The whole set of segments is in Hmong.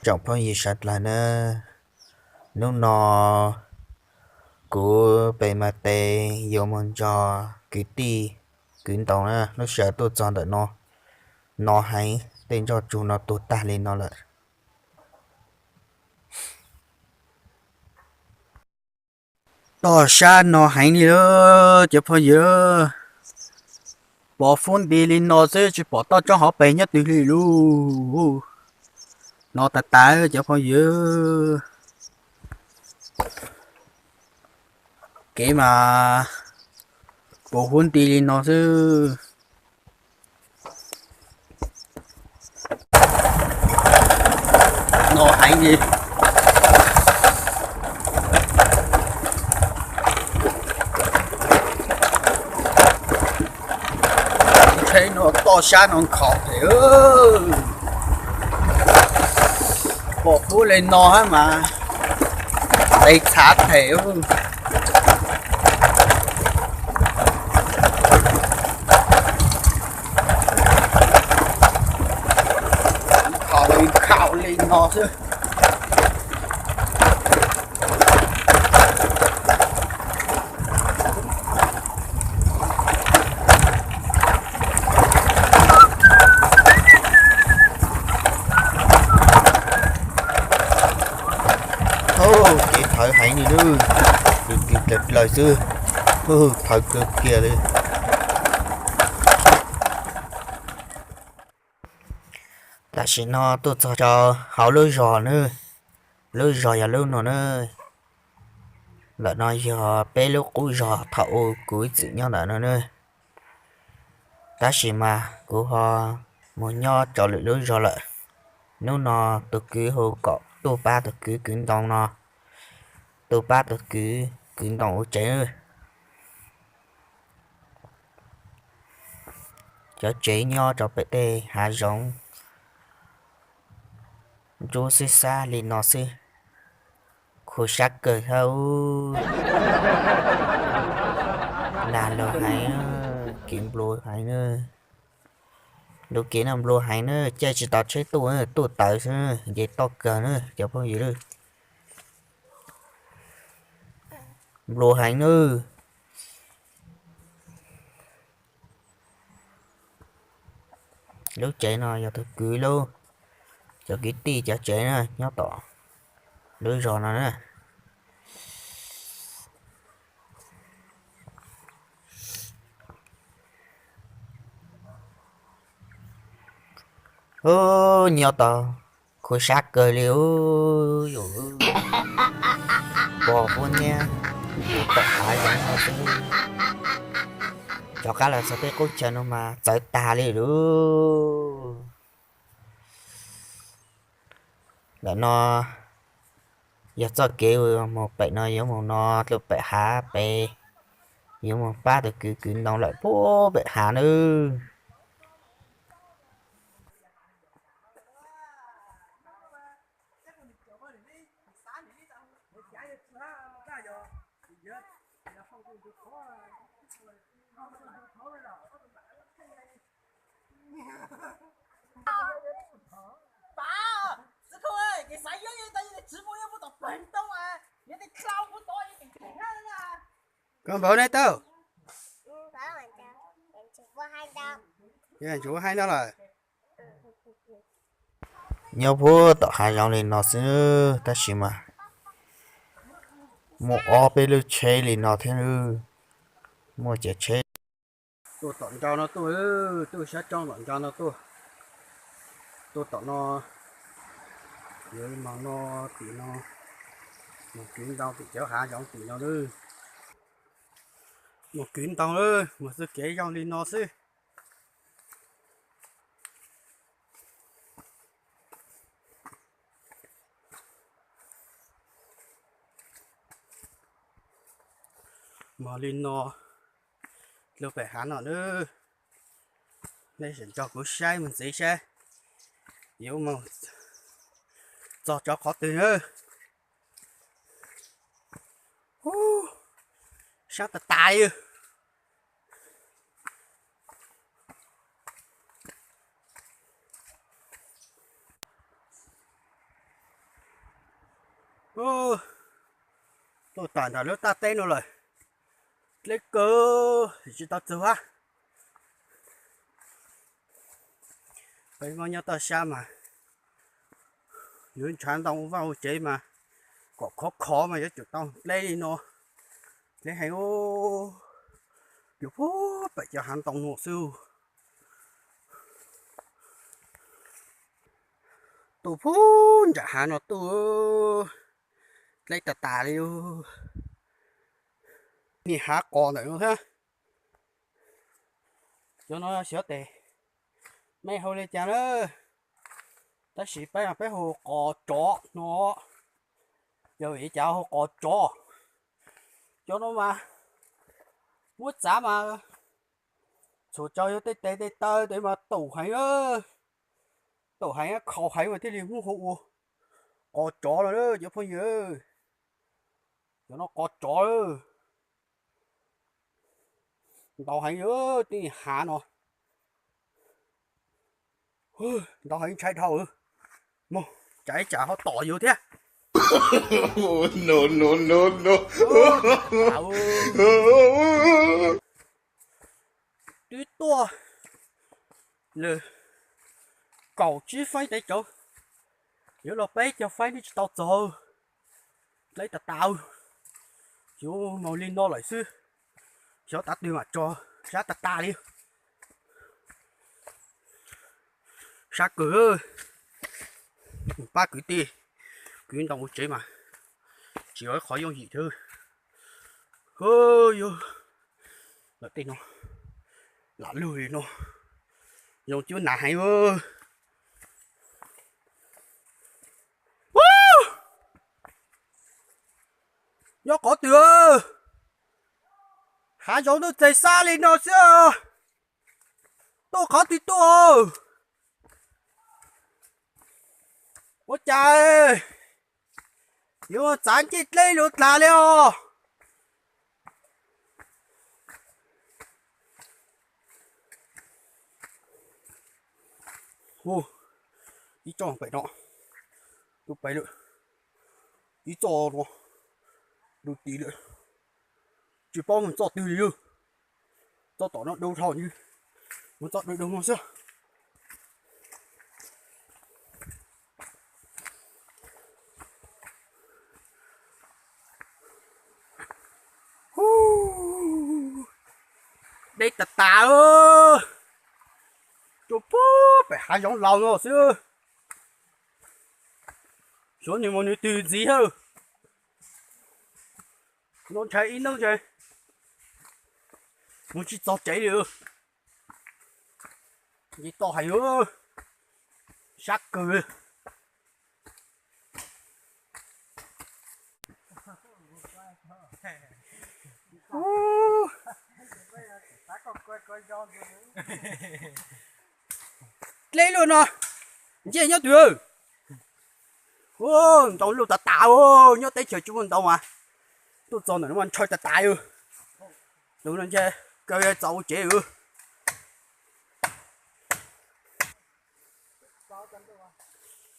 Tsoom phooj ywg sawv dlawg na, hnub no kuv pem mas tes yuav mus nrog kwv tij kwv ntoo na, lub sij hawm tuaj txog ntawm no, no heev, tej ntsoj tsug no tuag tag li no lawm. Toj sab no heev li lawm cov phooj ywg, pom fub nti li no xwb tsis pom toj roob hauv pes nyob twg li lauj. No tas tas cov phooj ywg, kev mas puv fub nti li no xwb. No heev li. Tsheb no toj sab no nkhaus phem, pom fub li no hab mas tes txhav phem. Nkhaus li nkhaus li no xwb. Kev phawv heev li lawm, kws kws dlaws dlaws xwb, phawv kawg kiag li. Tam sim no tuaj txog rau hauv lub zos na, lub zos yog lub no na. Ntawm no yog peb lub qub zos thaum ub kuv ib txwm nyob ntawm no na. Tab sis mas kuv ho mus nyob rau lwm lub zos lawm. Hnub no tus kwv hu kom tuaj pab tus kwv kwv ntoo no, tuaj pab tus kwv kwv ntoo ua tsev. Cov tsev nyob rau pem tej hav zoov ntsuab xwb xab li no xwb, khuv sab kawg thiab. Nag lug heev, kev nplua heev na. Lub kev no nplua heev na, caij tsis tau tsheb tuaj, tuaj tawv xwb, nce toj kawg na cov phooj ywg. Nplua heev na. Lub tsev no yog tus kwv lub, cov kwv tij cov tsev na nyob tom lub zos no na. Nyob tau khuv sab kawg li ub, yus pog pub niab tawm hav zoov no xwb. Rov qab los txog peb qub chaw no mas txawv tag li lauj. Ntawm no yog txoj kev mus pem no yuav mus no, dlua pem hav pem, yuav mus pab tus kwv kwv ntoo lawm puag pem hav nawb. Koj npaum ne tau, tsuav hais ntau lawm. Nyob puag tom hav zoov li no xwb tab sis mas muaj ob peb lub tsheb li no thiab, muaj cov tsheb. Tuaj tom nrau no tuaj, tuaj sab roob tom nrau no tuaj, tuaj tom no, yuav mus no, tim no, mus kwv ntoo tim cov hav zoov tim no lawm. Mus kwv ntoo lawm, mus txoj kev zoo li no xwb. Mus li no, dlua pem hav no nawb. Nej sim nrog kuv saib mus ntxiv saib yuav mus txog rau qhov twg nawb. Sab tas tas li. Tuaj tawm ntawm lub taj teb no lawm, deb kawg tsis tau txog hab. Peb Hmoob nyob toj sab mas yuav nrhav ntoo ua vaj ua tsev mas kom khov khov mas yuav tsum tau deb li no, deb heev. Yuav puag pem cov hav ntoo no xwb. Tuaj puag nram hav no tuaj, deb tas tas li. Niag hav qos ntawm no thiab. Cov no xyov tes mej hu li cas na, tab sis peb peb hu qos tsov no. Yog vim li cas hu qos tsov? Cov no mas muab txav mas txhua tsav yog tej tes tej taw tes mas taum heev, taum heev khaus heev mas thiaj li muab hu ua qos tsov no cov phooj ywg. Cov no qos tsov, ntau heev li tej hav no. Ntau heev ntshai dhau. Mus, tsam ib tsam ho tom yus thiab. Twb tuaj lawm kaum tsib feeb tes cov, yuav los peb caug feeb twb tsis tau txog. Deb tas tas, yuav mus li no lawm xwb, xyov tav twg mam txog, sab tas tas li. Sab kawg, pab kwv tij kwv ntoo ua tsev mas tsis yog ib qhov yooj yim thiab. Yog lawm tej no, lam lug li no, zoo cuab nas heev. Nyob qhov twg? Hav zoov ntuj txeg sab li no xwb, tuaj qhov twg tuaj? Ua cas yuav txav ncej dleb luv dlav li os? Ib txoj pem no, tuaj pem lawm, ib txoj no, du ti lawm, tsis paub mus txoj twg li lawm. Txoj tom no du dhau, mus txoj du du no xwb. Deb tas tas, tuaj puag pem hav zoov laus no xwb. Xyov nws mus nws twg ntxiv hawb. No ntshai ib hnub ntshai mus tsis txog tsev li. Nce toj heev, sab kawg. Dleb luaj no, ncej nyob twg? Ntoo luj tas tas, nyob teb chaws tsis muaj ntoo mas tuaj txog ntawm no mas ntshaw tas tas. Tus no ntshe kaw txaus ua tsev.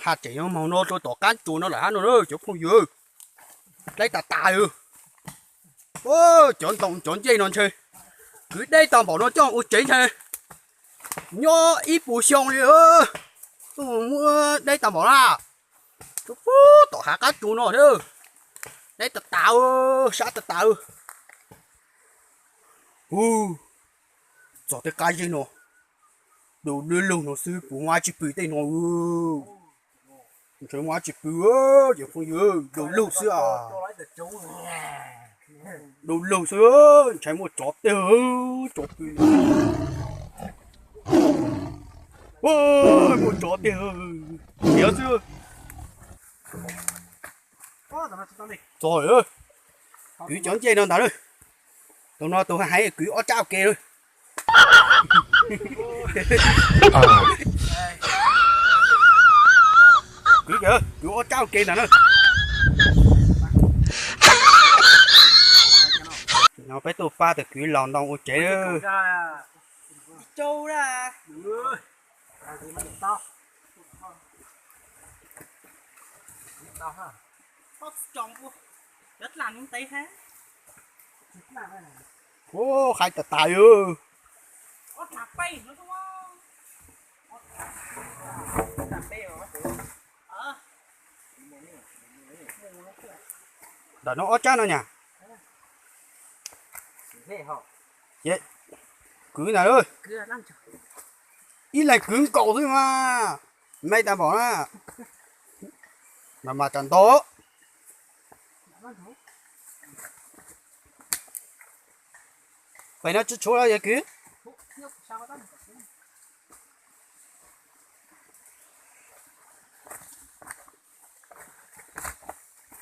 Haj tseem yuav moog no rau tom qab tsuas no lawm hab no cov phooj ywg. Dleb tas tas. Cov ntoo cov ncej no ntshe kwv deb tag npaum no coj ua tsev ntshe nyob ib puas xyoo li. Tuaj muab deb tag npaum na. Tuaj puag tom hav qab tsuas no. Deb tas tas, sab tas tas. Hu, txog tej qab zeb no, du dub lug no xwb puas muaj dab tsi pw tej no. Ntshai muaj dab tsi pw, cov phooj ywg, du lug xwb. Du lug xwb, ntshai muaj tsov tej, tsov pw. Muaj tsov tej, khiav xwb. Txog lawm, kwv cov ncej no ntag lawm. Tus no tus hais kwv ob tsab ua ke lawm. Kwv, kwv ob tsab ua ke ntag na. No peb tuaj pab tus kwv los ntoo ua tsev. Ib tsaug na. Ib tsaug. Ub, hais tas tas li. Ntawm no ob tsab no nyam. Kwv ntag, ib leeg kwv nkaus xwb mas, me tas npaum na, mas mas tsam ntau. Pem no tsis tshuav los yog kwv.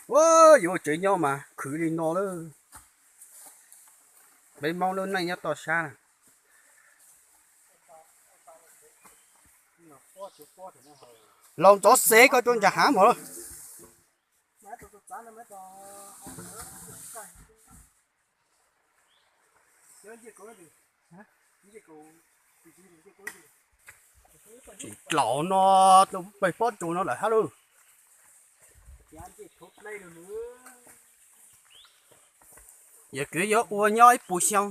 Ua, yuav tsev nyob mas khwv li no lawm. Peb Hmoob lub neej nyob toj sab na. Laus ntxov xev koj tuaj ntsag hav mog. Tsis laus no, tus pem pob tsuas no lawm hab lauj. Yog kwv yuav ua nyob ib puas xyoo.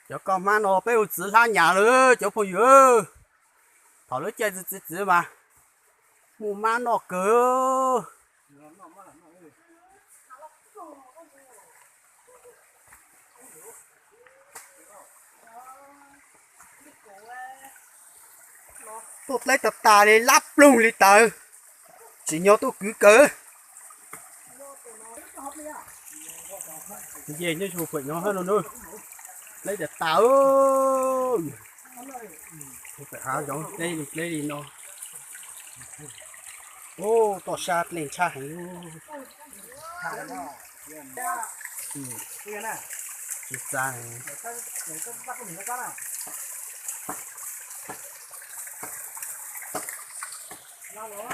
Cov koj hmab no peb ua txiv hlab nyam lawm cov phooj ywg. Thaum lub caij txiv txiv txiv mas muaj mab noj kawg. Tuaj dleb tas tas li lab ploog li tawv, tsim nyog tuaj kwv kawg. Nce nyob su pem no hab no na, dleb tas tas. Pem hav zoov dleb li dleb li no. Ub, toj sab dlej ntshab heev. Tsis txav. Laus lawm.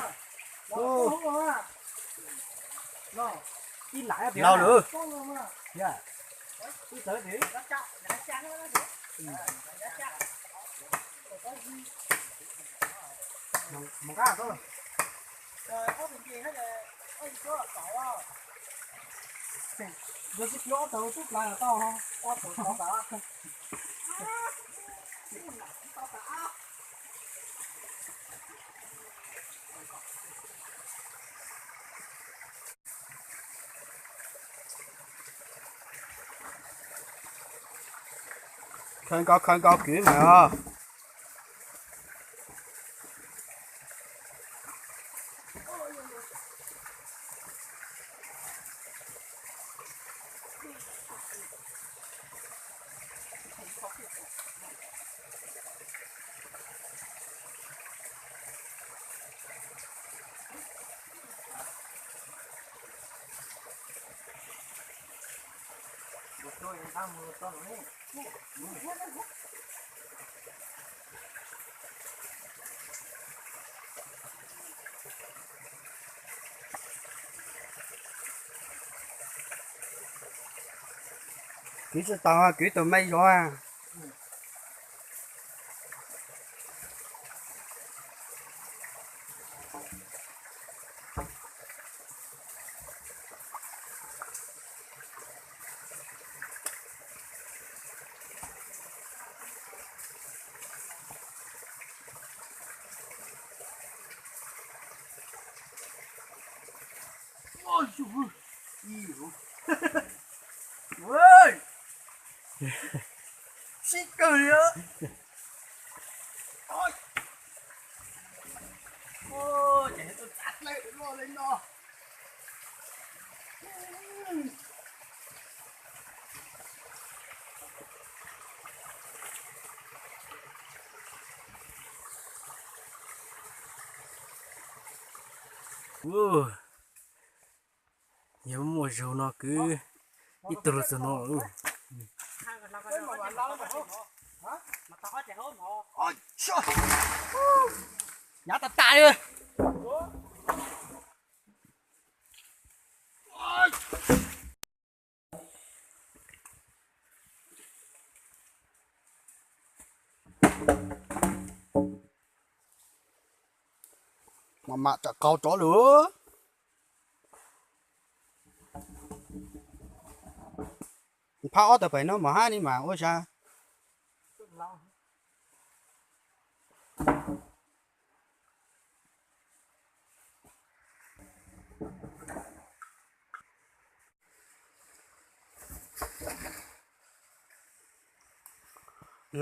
Khawb nkaus khawb nkaus kwv mas os. Kwv tsis tau, kwv tus me zov. Sib kawg li. Ces tuaj txav dlej loj li no. Yog muaj zaug no kwv ib tug los txog no. Hnyav tas tas li. Mam rov qau rov lawm. Phab ob tawm pem no mas hab li mas ua sab.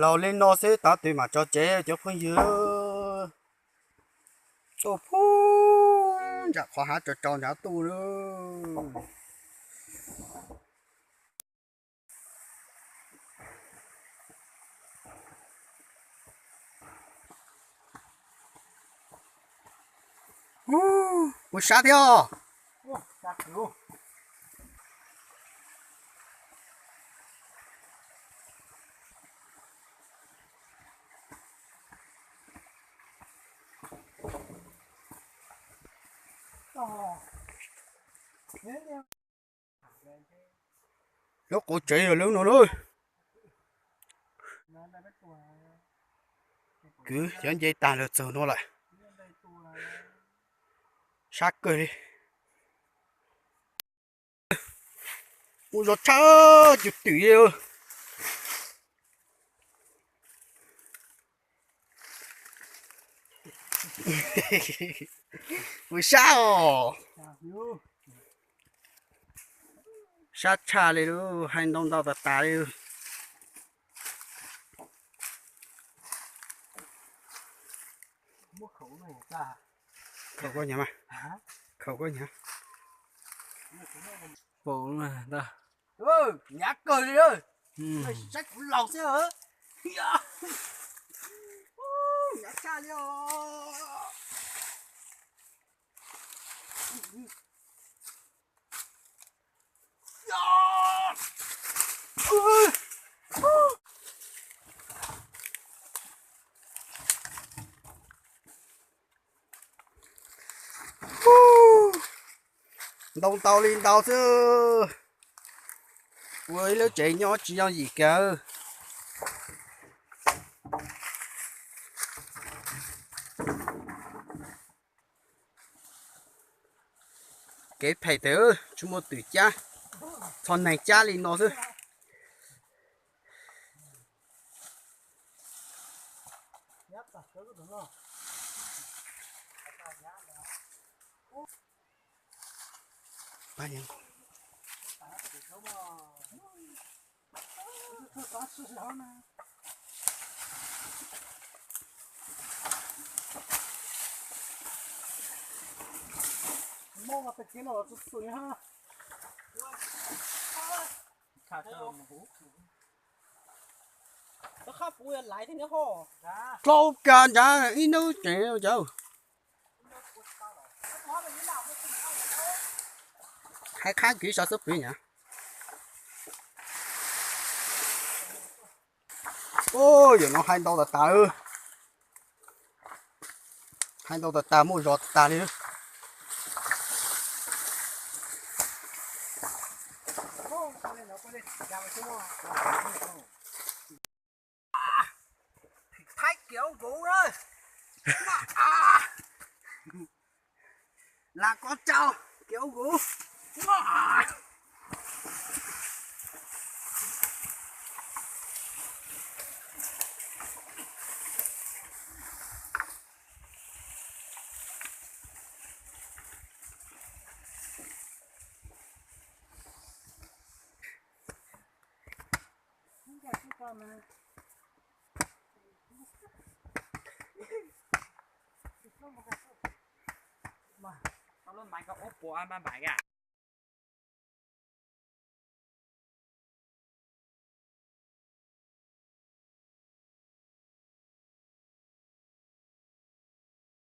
Laus li no xwb tav twg mam tso tsev cov phooj ywg. Tuaj pub ntsam qhov hav tso tsau ntshav tuaj lawm. Ua sab thiab. Lub qub tsev yog lub no lawm. Kwv cov nce tag lawm txog no lawm. Sab kawg li. Ua zog tshaj cus twm li. Ua sab os. Sab tshaj li lub hais ntau ntau tas tas li. Khaum koj nyav mas. Khaum koj nyav. Nyav kawg li. Saib kuv laus xwb. Nyav tshaj li os. Ntau ntau li ntau xwb. Ua ib lub tsev nyob tsis yooj yim kiag. Kev phem tas tsis muaj twm cab, txhua neeg cab li no xwb. Dlhau kag ntshav ib hnub tseem cawv. Hais qhab kiv sov xub pwg nyav. Yam no hais ntau tas tas. Hais ntau tas tas muaj zog tas tas li. Thaib kiv ub kuv na. Lam kov tsau kiv ub kuv.